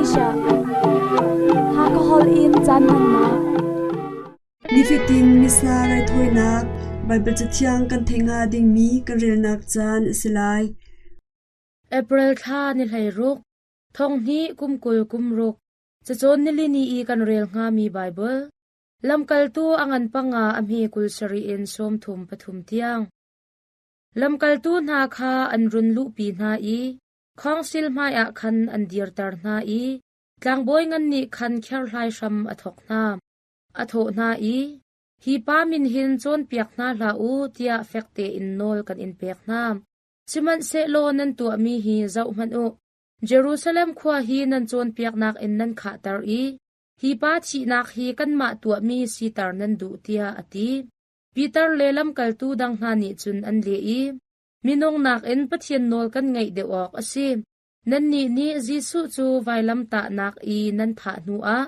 Asia. Hakha holh in caan hmannak. Nifatin Missa raithawinak Baibal Cathiang kan theih hnga dingmi kan relnak caan a si lai. April thla ni 16, thong hnih kum 20 kum ruk, cacawn nilini i kan rel hngami Baibal, Lamkaltu a ngan panga a hme 27 in 33 tiang. Lamkaltu hna kha an run luhpi hna i khawngsil hmaiah khan an dirter hna i tlangbawi ngan nih khan kherhhlai hram a thawk hna. A thawh hna i, Hi pa min hin cawnpiak hna hlah u tiah fek tein nawl kan in pek hna. Sihmanhsehlaw nan tuahmi hi zohhmanh u. Jerusalem khua hi nan cawnpiaknak in nan khahter i hi pa thihnak hi kanmah tuahmi siter nan duh tiah a ti. Peter le lamkaltu dang hna nih cun an leh i, Minung nakin Pathian nawl kan ngaih deuh awk a si. Nannih nih Jesuh cu vailamtahnak i nan thah hnuah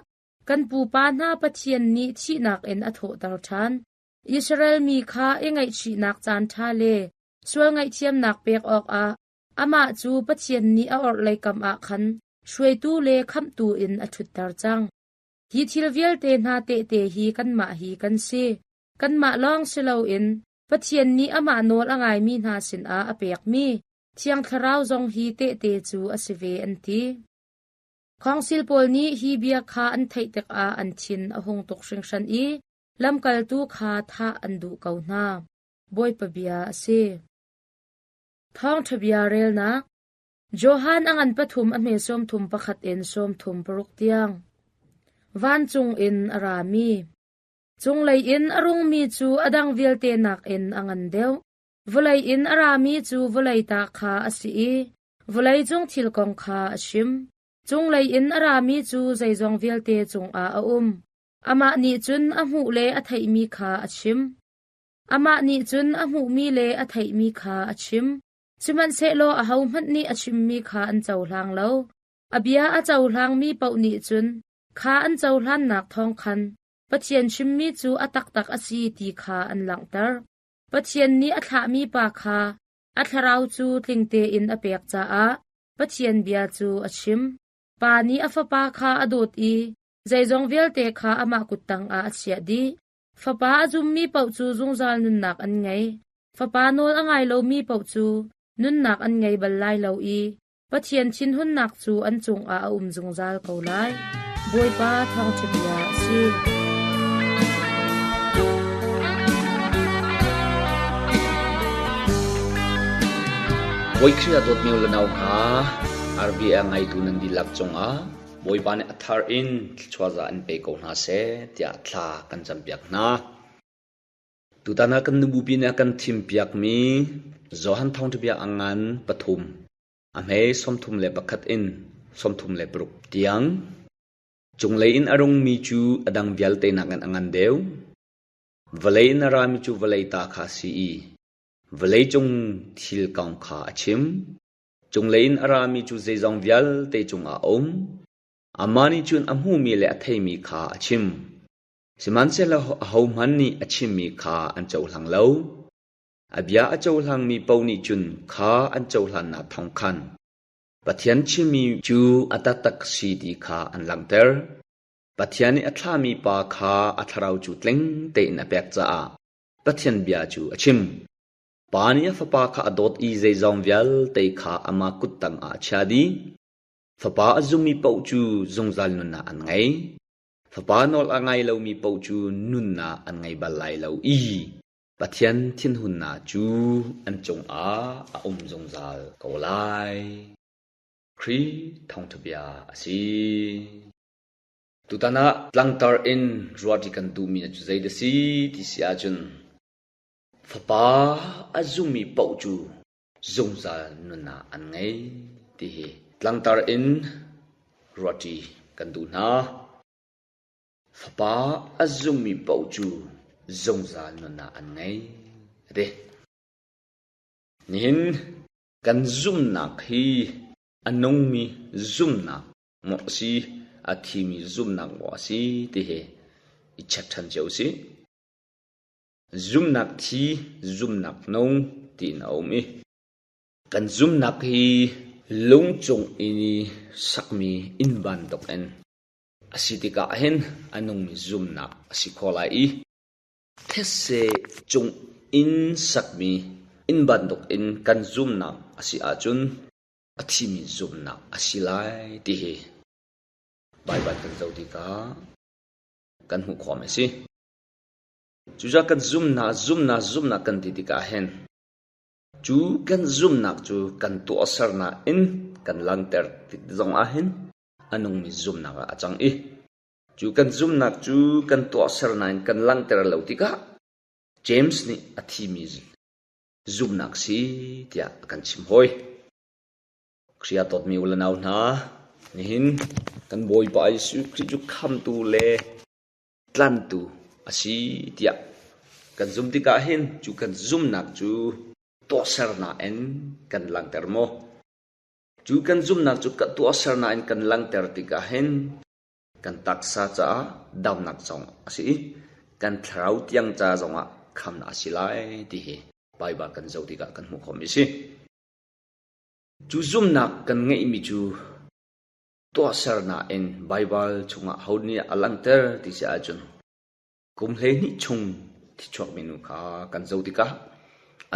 kan pupa hna Pathian nih thihnak in a thawhter ṭhan. Israel mi kha i ngaihchihnak caanṭha le sual ngaihthiamnak pek awkah amah cu Pathian nih a orhlei kam ah khan hruaitu le khamhtu in a ṭhutter cang. Hi thil vialte hna tehte hi kanmah hi kan si. Kanmah lawng si loin Pathian nih amah nawl a ngaimi hna sinah a pekmi Thiang Thlarau zong hi tehte cu a si ve an ti. Khawngsil pawl nih hi bia kha an theih tikah an thin a hung tuk hringhran i lamkaltu kha thah an duh ko hna. Bawipa bia a si. Thawngṭha bia relnak Johan a ngan pathum a hme 31 in 36 tiang. Vancung in a rami. Cunglei in a rungmi cu a dang vialte nakin a ngan deuh. Vawlei in a rami cu vawlei ta kha a si i vawlei cung thil kong kha a chim. Cunglei in a rami cu zeizong vialte cungah a um. Amah nih cun a hmuh le a theihmi kha a chim. Amah nih cun a hmuhmi le a theihmi kha a chim. Sihmanhsehlaw ahohmanh nih a chimmi kha an cohlang lo. A bia a cohlangmi paoh nih cun kha an cohlannak thawng khan Pathian chimmi cu a taktak a si ti kha an langhter. Pathian nih a thlahmi pa kha a thlarau cu tling tein a pek caah Pathian bia cu a chim. Pa nih a fapa kha a dawt i zeizong vialte kha amah kut tangah a chiah dih. Fapa a zummi paoh cu zungzal nunnak an ngei. Fapa nawl a ngai lomi paoh cu nunnak an ngei bal lai lo i Pathian thinhunnak cu an cungah a um zungzal ko lai. Bawipa thawngṭha bia a si. Bawi Khrih a dawtmi u le nau hna, RBA ngaitu nan dihlak cungah Bawipa nih a thar in thluachuah za in pe ko hna seh tiah thla kan campiak hna. Tutan ah kan nubupi nih a kan thimpiakmi Johan Thawngṭhabia a ngan pathum, a hme 31 in 36 tiang, cunglei in a rungmi cu a dang vialte nakin a ngan deuh. Vawlei in a rami cu vawlei ta kha a si i vawleicung thil kong kha a chim. Cunglei in a rami cu zeizong vialte cungah a um. Amah nih cun a hmuhmi le a theimi kha a chim. Sihmanhsehlaw ahohmanh nih a chimmi kha an cohlang lo. A bia a cohlangmi paoh nih cun kha an cohlannak thawng khan Pathian chimmi cu a taktak si ti kha an langhter. Pathian nih a thlahmi pa kha a thlarau cu tling tein a pek caah Pathian bia cu a chim. Pa nih a fapa kha a dawt i zeizong vialte kha amah kut tangah a chia dih. Fapa a zummi paoh cu zungzal nunnak an ngei. Fapa nawl a ngai lomi paoh cu nunnak an ngei bal lai lo i Pathian thinhunnak cu an cungah a um zungzal ko lai. Khrih thawngṭha bia a si. Tutan ah tlangtar in ruahṭi kan duhmi cu zei dah si ti si ahcun Fapa a zummi paoh cu zungzal nunnak an ngei ti hi tlangtar in ruahṭi kan duh hna. Fapa a zummi paoh cu zungzal nunnak an ngei a ti. Nihin kan zumhnak hi a nungmi zumhnak maw a si, a thimi zumhnak maw a si ti hi i check ṭhan cio usih. Zumhnak thi, zumhnak nung tiin a um i kan zumhnak hi Lungcung i sakmi inn bantukin a si tikah hin a nungmi zumhnak a si khawh lai i thetse cung in sakmi inn bantukin kan zumhnak a si ahcun a thimi zumhnak a si lai ti hi Baibal kan zoh tikah kan hmuh khawhmi a si. Cucaah kan zumhnak, zumhnak, zumhnak kan ti tikah hin cu kan zumhnak cu kan tuahsernak in kan langhter tik zong ah hin a nungmi zumhnak ah a cang i cu kan zumhnak cu kan tuahsernak in kan langhter lo tikah James nih a thimi zumhnak si tiah a kan chim hawi. Khrih ah dawtmi u le nau hna, nihin kan Bawipa Jesuh Khrih cu khamtu le tlantu a si tiah kan zumh tikah hin cu kan zumhnak cu tuahsernak in kan langhter maw? Cu kan zumhnak cu tuahsernak in kan langhter tikah hin kan taksa caah damnak zong a si i kan thlarau tiang ca zongah khamnak a si lai ti hi Baibal kan zoh tikah kan hmuh khawhmi a si. Cu zumhnak kan ngeihmi cu tuahsernak in Baibal chungah ho nih a langhter ti si ahcun kum 12 chung thichuakmi nu kha kan zoh tikah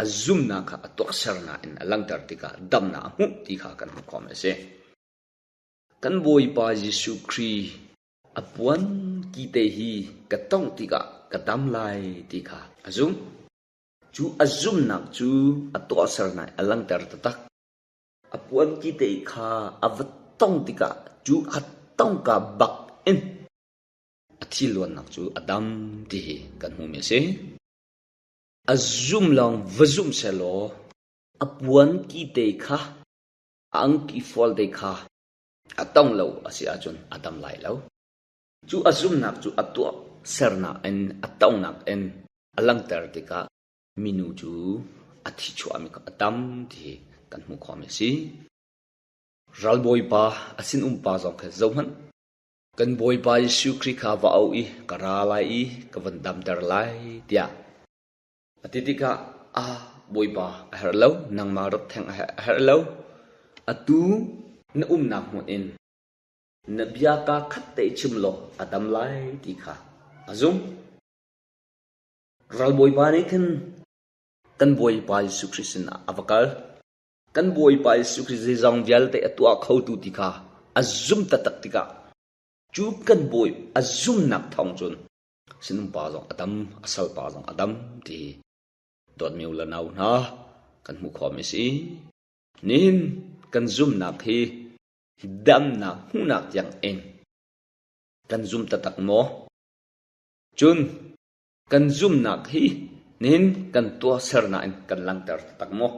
a zumhnak kha a tuahsernak in a langhter tikah damnak a hmuh ti kha kan hmuh khawhmi a si. Kan Bawipa Jesuh Khrih a puan ki te hi ka tongh tikah ka dam lai ti kha a zumh. Cu a zumhnak cu a tuahsernak a langhter taktak. A puan ki te kha a va tong tikah cu a tongka bak in a thi luannak cu a dam ti hi kan hmuhmi a si. A zum lawng va zum sehlaw a puan ki te kha a angki fual te kha a tong lo a si ahcun a dam lai lo. Cu a zumhnak cu a tuahsernak in a tonghnak in a langhter tikah minu cu a thi chuahmi kha a tam ti hi kan hmuh khawhmi a si. Ralbawipa a sinum pa zong khi zohhmanh. Kan Bawipa Jesuh Khrih kha va auh i ka ra lai i ka van damter lai tiah a ti tikah a Bawipa a herh lo, nangmah rat theng a herh lo. Atu na umnak hmun in na bia kaa khat te chim law a dam lai ti kha a zumh. Ralbawipa nih khin kan Bawipa Jesuh Khrih sinah a va kal. Kan Bawipa Jesuh Khrih zeizong vialte a tuah khotu ti kha a zum taktak tikah cu kan Bawi a zumnak thawng cun sinum pa zong a dam, a salpa zong a dam ti hi dawtmi u le nau hna kan hmuh khawhmi a si. Nihin kan zumnak hi damnak hmuhnak tiang in kan zum taktak maw? Cun kan zumhnak hi nihin kan tuahsernak in kan langhter taktak maw?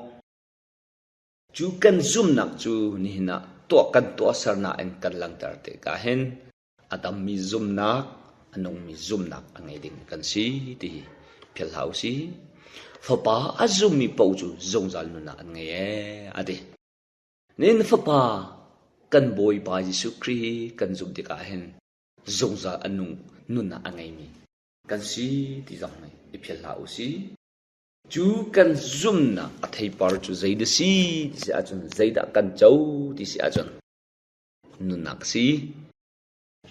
Cu kan zumhnak cu nihin ah tuah kan tuahsernak in kan langhter tikah hin a dammi zumhnak, a nungmi zumhnak a ngei ding kan si ti hi philh hlah usih. Fapa a zummi paoh cu zungzal nunnak an ngei ee a ti. Nihin Fapa kan Bawipa Jesuh Khrih kan zumh tikah hin zungzal a nung nunnak a ngeimi kan si ti zong nih i philh hlah u sih. Cu kan zumhnak a theipar cu zeidah si ti si ahcun zeidah kan co ti si ahcun nunnak si.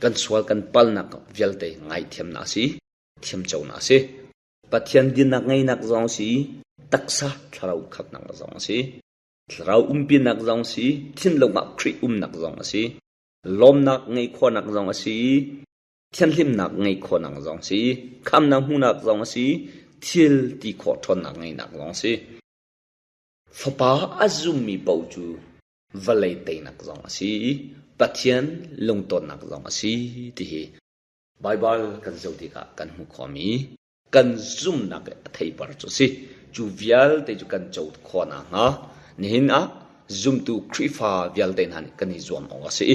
Kan sual kan palnak vialte ngaihthiamnak si, thiamconak si. Pathian dinnak ngeinak zong si, taksa thlarau khatnak zong si. Thlarau umpinak zong si, thinlung ah Khrih umnak zong a si. Lawmnak ngeih khawhnak zong a si i thianhlimnak ngeih khawhnak zong a si i khamnak hmuhnak zong a si i thil ti khawh ṭhawnnak ngeihnak zong a si. Fapa a zummi paoh cu vawlei teinak zong a si i Pathian lungtonnak zong a si ti hi Baibal kan zoh tikah kan hmuh khawhmi kan zumhnak i a theipar cu a si. Cu vialte cu kan co khawh nakhnga nihin ah zumtu Khrihfa vialte hna nih kan i zuam awk a si.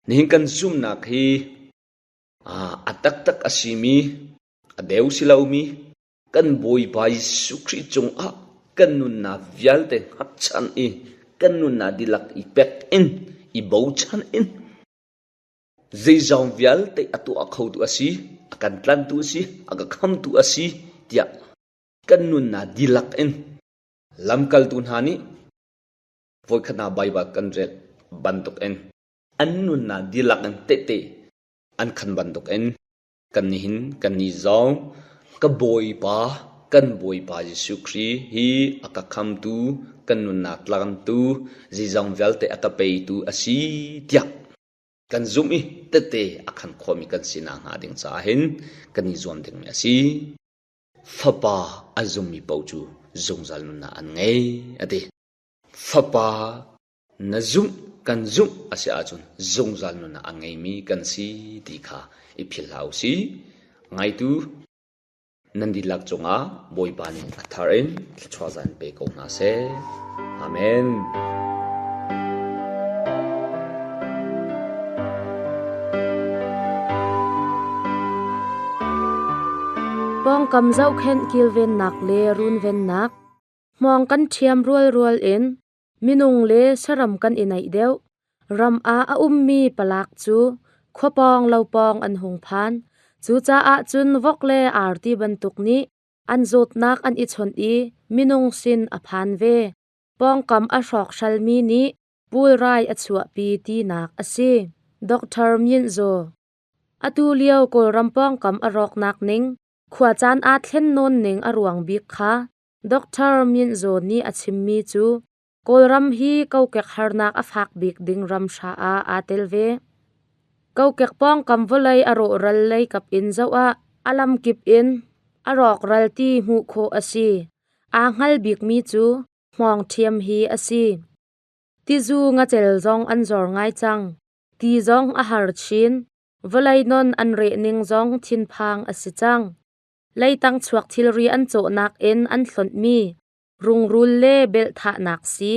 Nihin kan zumhnak hi a taktak a simi, a deu si lomi, kan Bawipa Jesuh Khrih cungah kan nunnak vialte hngatchan i kan nunnak dihlak i pek in, i bochan in Zeizong vialte a tuah khotu a si, a kan tlantu a si, a ka khamtu a si tiah kan nunnak dihlak in lamkaltu hna nih. Voikhat ah Baibal kan rel bantukin an nunnak dihlak in tehte an khan bantukin kan nihin kan ni zong ka Bawipa kan Bawipa Jesuh Khrih hi a ka khamtu kan nunnak tlantu zeizong vialte a ka peitu a si tiah kan zumh i tehte a khan khawhmi kan si nakhnga ding caah hin kan i zuam dingmi a si. Fapa a zummi paoh cu zungzal nunnak an ngei a ti. Fapa na zumh kan zumh a si ahcun zungzal nunnak a ngeimi kan si ti kha i philh hlah u sih. Ngaitu nan dihlak cungah Bawipa nih a thar in thluachuah zan pe ko hna seh. Amen. Pawngkam zohkhenh kilvennak le runvennak Hmawng kan ṭhiam rualrual in minung le saram kan i naih deuh. Ram ah a ummi palak cu khua pawng lo pawng an hung phan. Cucaah cun vok le arti bantuk nih an zawtnak an i chawnh i minung sin a phan ve. Pawngkam a hrawkhralmi nih pulrai a chuahpi tinak a si. Dr. Myint Zaw Atu lio Kawlram pawngkam a rawknak ning, khuacaan aa thlen nawn ning a ruang bik kha Dr. Myint Zaw nih a chimmi cu Kawlram hi kokek harnak a fak bik ding ram hra ah aa tel ve. Kokek pawngkam vawlei a rawhral lei kap in zoh ah a lamkip in a rawkral ti hmuh khawh a si. Aa hngal bikmi cu hmawng ṭhiam hi a si. Tizu ngacel zong an zor ngai cang. Ti zong a har chin. Vawlei non an reh ning zong thinphang a si cang. Leitang chuak thilri an cawhnak in an hlonhmi rungrul le belhthahnak si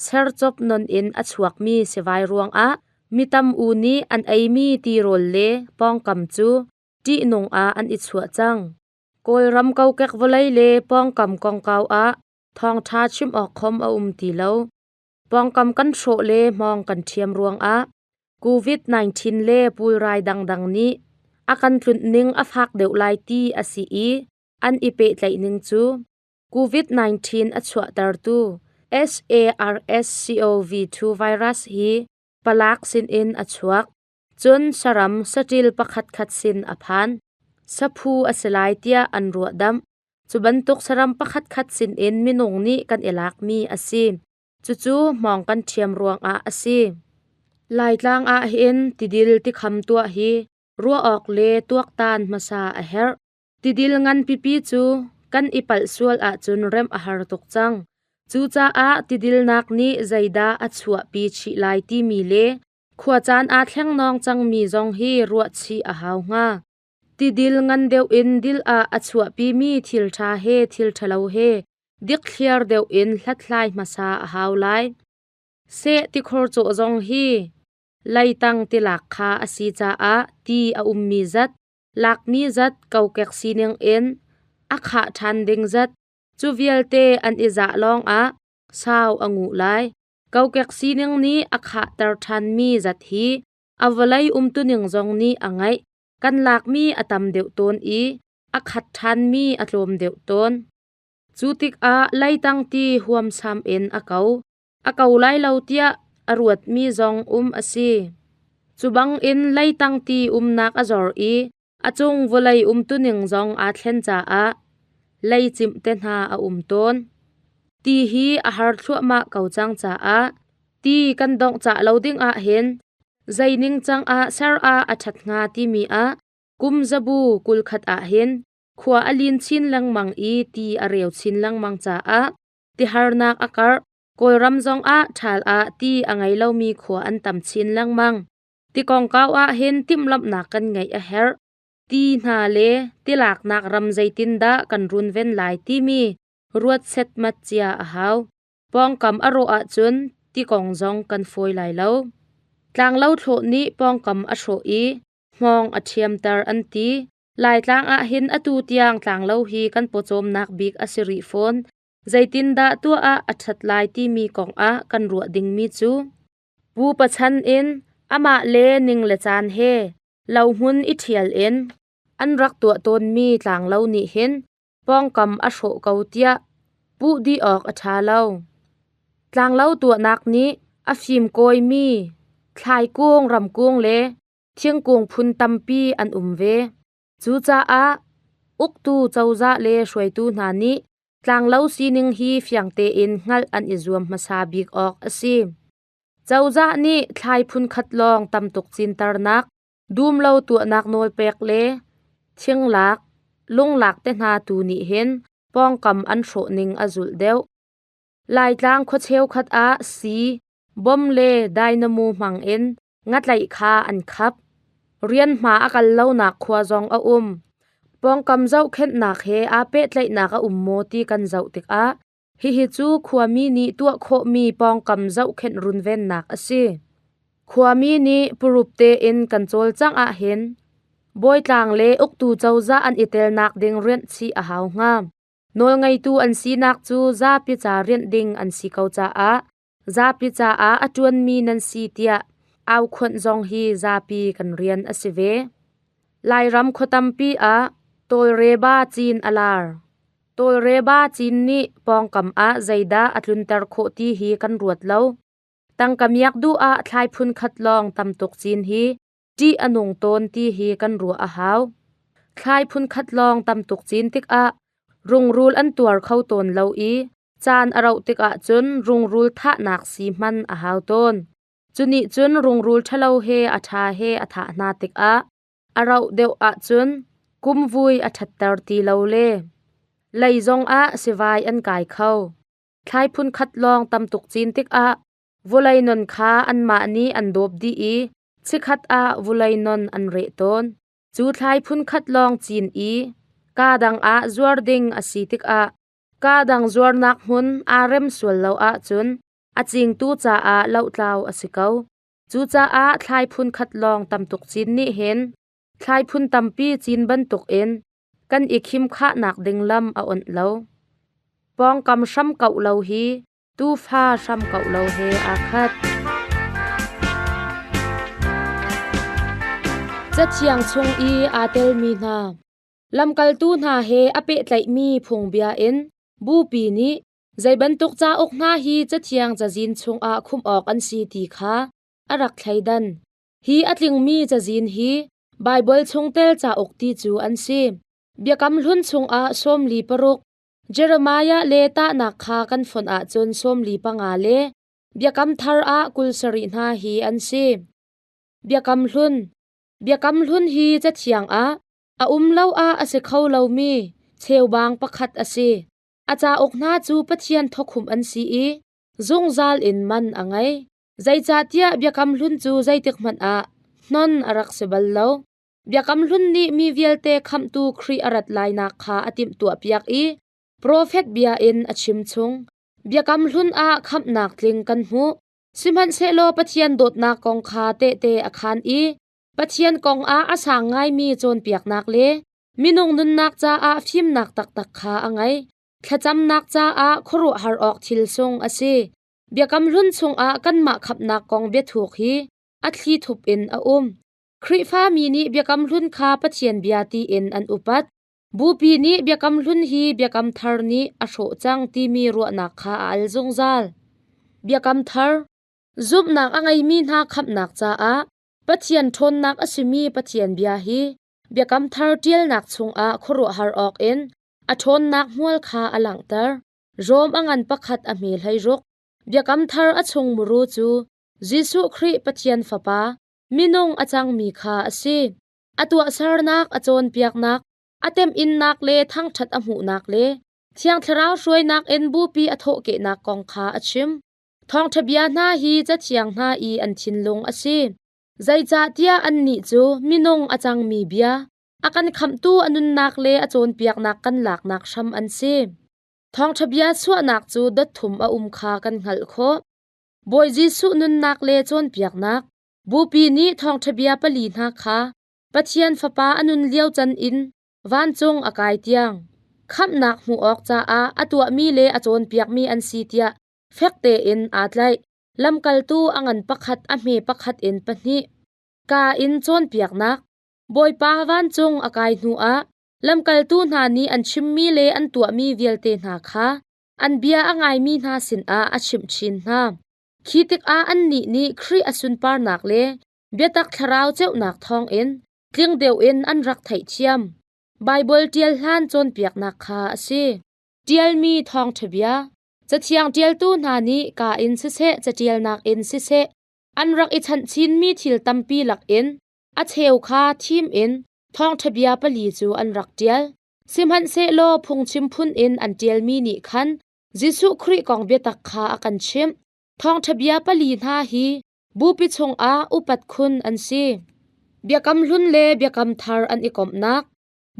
sercop non in a chuakmi sivai ruangah mi tam u nih an eimi tirawl le pawngkam cu ṭihnung ah an i chuah cang. Kawlram kokek vawlei le pawngkam kongkau ah thawngṭha chim awk khom a um ti lo. Pawngkam kan hrawh le hmawng kan ṭhiam ruangah COVID-19 le pulrai dangdang nih a kan tlunh ning a fak deuh lai ti a si i an i pehtlaih ning cu COVID-19 a chuahtertu SARS-CoV-2 virus hi palak sinin a chuak. Cun saram saṭil pakhatkhat sin a phan. Saphu a si lai tiah an ruahdamh. Cu bantuk saram pakhatkhat sinin minung nih kan i lakmi a si. Cucu hmawng kan ṭhiam ruangah a si. Laitlang ah hin tidil tikham tuah hi ruah awk le tuaktan hmasa a herh. Tidil ngan pipi cu kan i palh sual ahcun remh a har tuk cang. Cucaah tidilnak nih zeidah a chuahpi chih lai timi le khuacaan aa thlengnawng cangmi zong hi ruahchih a hau hnga. Tidil ngan deuh in dil ah a chuahpimi thil ṭha he thil ṭhalo he dikthliar deuh in hlathlai hmasa a hau lai. Seh tikhor cawh zong hi leitang tilak kha a si caah ti a ummi zat, lakmi zat kokek sining in a khah ṭhan ding zat, cu vialte an i zah lawngah sau a nguh lai. Kokek sining nih a khahter ṭhanmi zat hi a vawlei umtuning zong nih a ngeih. Kan lakmi a tam deuh tawn i a khat ṭhanmi a tlawm deuh tawn. Cu tikah leitang ti huamsam in a ko. A ko lai lo tiah a ruatmi zong um a si. Cu bangin leitang ti umnak a zor i a cung vawlei umtuning zong aa thlen caah leicimh te hna a um tawn. Ti hi a har thluahmah ko cang caah ti kan dongh cah lo ding ah hin zei ningcang ah ser ah a ṭhat hnga timi ah kum zabu 21 ah hin khua a lin chin lengmang i ti a reu chin lengmang caah tiharnak a karh. Kawlram zong ah ṭhal ah ti a ngei lomi khua an tam chin lengmang. Ti kongkau ah hin timhlamhnak kan ngeih a herh. Ti hna le tilaknak ram zeitindah kan runven lai timi ruat setmat cia a hau. Pawngkam a rawh ahcun ti kong zong kan fawi lai lo. Tlanglo thlawh nih pawngkam a hrawh i hmawng a ṭhiamter an ti. Laitlang ah hin atu tiang tlanglo hi kan pawcawmnak bik a si rih fawn. Zeitindah tuah ah a ṭhat lai timi kong ah kan ruah dingmi cu pupa chan in amah le ning le caan he lohmun i ṭhial in an rak tuah tawnmi tlanglo nih hin pawngkam a hrawh ko tiah puh dih awk a ṭha lo. Tlanglo tuahnak nih a fimkawimi thlaikung, ramkung le thingkung phun tampi an um ve. Cucaah uktu cozah le hruaitu hna nih tlanglo sining hi fiang tein hngalh an i zuam hmasa bik awk a si. Cozah nih thlai phunkhat lawng tamtuk cinternak, dumlo tuahnak nawlpek le thinglak, lunglak te hna tu nih hin pawngkam an hrawh ning a zulh deuh. Laitlang khua cheukhat ah sii, bom le dynamo hmang in ngatlaih kha an khap. Rianhma a kal lonak khua zong a um. Pawngkam zohkhenhnak he aa pehtlaihnak a um maw ti kan zoh tikah hihi cu khuami nih tuah khawhmi pawngkam zohkhenh runvennak a si. Khuami nih purup tein kan cawlcangh ahhin bawitlang le uktu cozah an i telnak ding rianh chih a hau hnga. Nawlngeitu an sinak cu zapi ca rianh ding an si ko caah zapi caah a ṭuanmi nan si tiah aukhuanh zong hi zapi kan rian a si ve. Lairam khua tampi ah tawlreba cin a lar. Tawlreba cin nih pawngkam ah zeidah a tlunter khawh ti hi kan ruat lo. Tangka miak duh ah thlai phun khat lawng tam tuk cin hi ṭih a nung tawn ti hi kan ruah a hau. Thlai phun khat lawng tam tuk cin tikah rungrul an tuar kho tawn lo i caan a rauh tikah cun rungrul thahnak sii hman a hau tawn. Cunih cun rungrul ṭhalo he a ṭha he a thah hna tikah a rauh deuh ahcun kumvui a ṭhatter ti lo le lei zongah sivai an kai kho. Thlai phun khat lawng tam tuk cin tikah vawlei non kha anmah nih an dawp dih i chikkhat ah vawlei non an reh tawn. Cu thlai phun khat lawng cin i kaa dang ah zuar ding a si tikah kaa dang zuarnak hmun aa rem sual lo ahcun a cingtu caah lohtlau a si ko. Cucaah thlai phun khat lawng tam tuk cin nih hin thlai phun tampi cin bantukin kan i khim khahnak ding lam a onh lo. Pawngkam hram kauh lo hi tuufa hram kauh lo he aa khat. Cathiang chung i aa telmi hna lamkaltu hna he a pehtlaihmi phungbia in bupi nih zei bantuk cauk hna hi Cathiang cazin chungah khumh awk an si ti kha a rak thleidan. Hi a tlingmi cazin hi Baibal chungtel cauk ti cu an si. Biakam Hlun chungah 46, Jeremiah le tahnak kha kan fonh ahcun 45 le Biakam Thar ah 27 hna hi an si. Biakam Hlun Biakam Hlun hi Cathiang ah a um lo ah a si kho lomi cheubang pakhat a si. A cauk hna cu Pathian thawkhumh an si i zungzal in man a ngei. Zeicahtiah Biakam Hlun cu zeitikhmanh ah hnon a rak si bal lo. Biakam Hlun nih mi vialte khamhtu Khrih a rat lainak kha a timhtuahpiak i profet bia in a chimchung. Biakam Hlun ah khamhnak tling kan hmuh. Sihmanhsehlaw Pathian dawtnak kong kha tehte a khaan i Pathian kong ah a sang ngaimi cawnpiaknak le minung nunnak caah fimnak taktak kha a ngei. Thlacamnak caah khuaruahhar awk thil sung a si. Biakam Hlun chungah kanmah khamhnak kong biathuk hi a thlithup in a um. Khrihfami nih Biakam Hlun kha Pathian bia tiin an upat. Bupi nih Biakam Hlun hi Biakam Thar nih a hrawh cang timi ruahnak kha a al zungzal. Biakam Thar Zumhnak a ngeimi hna khamhnak caah Pathian ṭhawnnak a simi Pathian bia hi Biakam Thar ṭialnak chungah khuaruahhar awkin a ṭhawnnak hmual kha a langhter. Rom a ngan pakhat a hme 16. Biakam Thar a chung muru cu Jesuh Khrih Pathian Fapa, minung a cangmi kha a si. A tuahsernak, a cawnpiaknak, a temhinnak le thangṭhat a hmuhnak le Thiang Thlarau hruainak in bupi a thawhkehnak kong kha a chim. Thawngṭha bia hna hi cathiang hna i an thinlung a si. Zeicahtiah annih cu minung a cangmi bia, a kan khamhtu a nunnak le a cawnpiaknak kan laknak hram an si. Thawngṭha bia chuahnak cu dot thum a um kha kan hngalh khawh. Bawi Jesuh nunnak le cawnpiaknak, Bupi nih thawngṭha bia pali hna kha Pathian Fapa a nun lio can in vancung a kai tiang khamhnak hmuh awk caah a tuahmi le a cawnpiakmi an si tiah fek tein aa tlaih. Lamkaltu a ngan pakhat a hme pakhat in pahnih. Kaa in cawnpiaknak Bawipa vancung a kai hnuah lamkaltu hna nih an chimmi le an tuahmi vialte hna kha. an bia a ngaimi hna sinah a chimh chin hna. Khi tikah annih nih Khrih a sunparnak le biatak thlarau ceunak thawngin tling deuh in an rak theihthiam. Baibal ṭial hlan cawnpiaknak kha a si. Ṭialmi thawngṭha bia. Cathiang ṭialtu hna nih kaa in siseh, caṭialnak in siseh, an rak i chanh chinmi thil tampi lakin a cheu kha thim in thawngṭha bia pali cu an rak ṭial. Sihmanhsehlaw phungchim phun in an ṭialmi nih khan Jesuh Khrih kong biatak kha a kan chimh. Thawngṭha bia pali hna hi Bupi chungah upat khun an si. Biakam Hlun le Biakam Thar an i komhnak.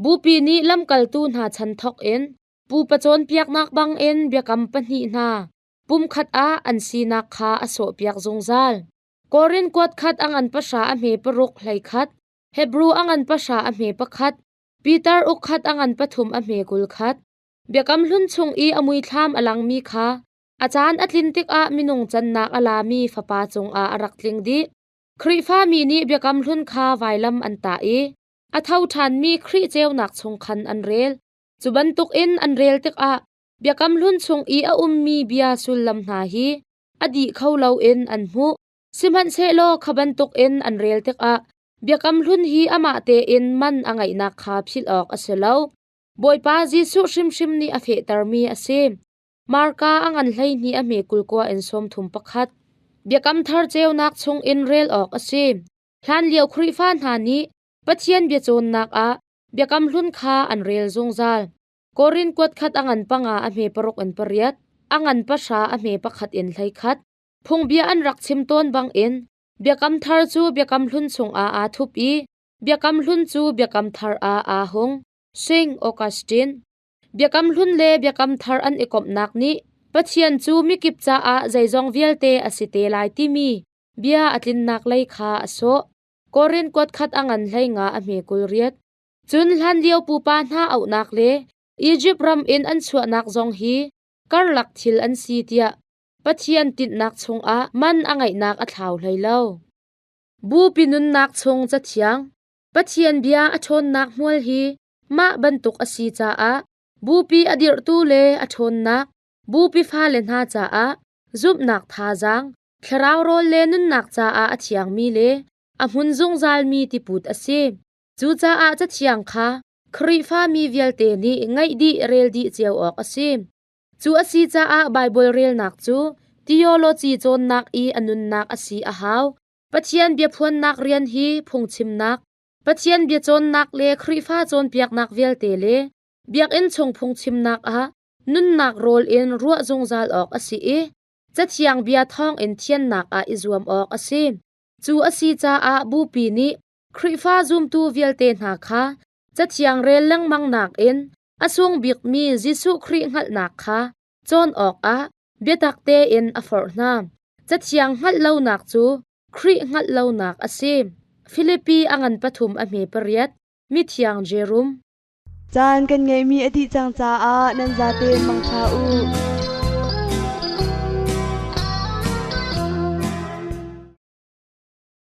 Bupi nih lamkaltu hna chan thawk in pupa cawnpiaknak bangin biakam pahnih hna pumkhat ah an sinak kha a sawhpiak zungzal. Korin kuat khat a ngan pahra a hme paruk hlei khat, Hebru a ngan pahra a hme pakhat, Peter uk khat a ngan pathum a hme 20 khat. Biakam Hlun chung i a muithlam a langmi kha A caan a tlin tikah minung cannak a lami fapa cungah a rak tling dih. Khrihfami nih Biakam Hlun kha vailam an tah i a tho ṭhanmi Khrih ceunak chung khan an rel. Cu bantukin an rel tikah Biakam Hlun chung i a ummi bia sullam hna hi a dih kho loin an hmuh. Sihmanhsehlaw kha bantukin an rel tikah Biakam Hlun hi amah tein man a ngeihnak kha philh awk a si lo. Bawipa Jesuh hrimhrim nih a fehtermi a si. Marka a ngan 12 a hme 20 in 31. Biakam Thar ceunak chungin rel awk a si. Hlanlio Khrihfa hna nih Pathian biacawnnak ah Biakam Hlun kha an rel zungzal. Korin kuat khat a ngan panga a hme paruk in pariat, a ngan pahra a hme pakhat in 11. Phungbia an rak chim tawn bangin Biakam Thar cu Biakam Hlun chungah aa thup i Biakam Hlun cu Biakam Thar ah aa hung. Saint Augustine. Biakam Hlun le Biakam Thar an i komhnak nih Pathian cu mikip caah zeizong vialte a si te lai timi bia a tlinnak lei kha a sawh. Korin kuat khat a ngan 15 a hme 28. Cun hlanlio pupa hna auhnak le Izipt ram in an chuahnak zong hi karlak thil an si tiah Pathian tinhnak chungah man a ngeihnak a thlau hlei lo. Bupi nunnak chung cathiang Pathian bia a ṭhawnnak hmual hi Mah bantuk a si caah bupi a dirhtu le a ṭhawnnak bupi fale hna caah zumhnak thazaang, thlarau rawl le nunnak caah a thiangmi le a hmun zungzalmi tiput a si. Cucaah Cathiang kha Khrihfami vialte nih ngaih dih rel dih cio awk a si. Cu a si caah Baibal relnak cu theology cawnnak i a nunnak a si a hau. Pathian biaphuannak rian hi phungchimnak, Pathian biacawnnak le Khrihfa cawnpiaknak vialte le biakinn chung phungchimnak ah nunnak rawl in ruah zungzal awk a si i Cathiang bia thawngin thiannak ah i zuam awk a si. Cu a si caah Bupi nih Khrihfa zumtu vialte hna kha Cathiang rel lengmang nakin a sung bikmi Jesuh Khrih hngalhnak kha cawn awkah biatak tein a forh hna. Cathiang hngalh lonak cu Khrih hngalh lonak a si. Filipi a ngan pathum a hme pariat, Mithiang Jerum. Caan kan ngeihmi a dih cang caah nan zate mangṭha u.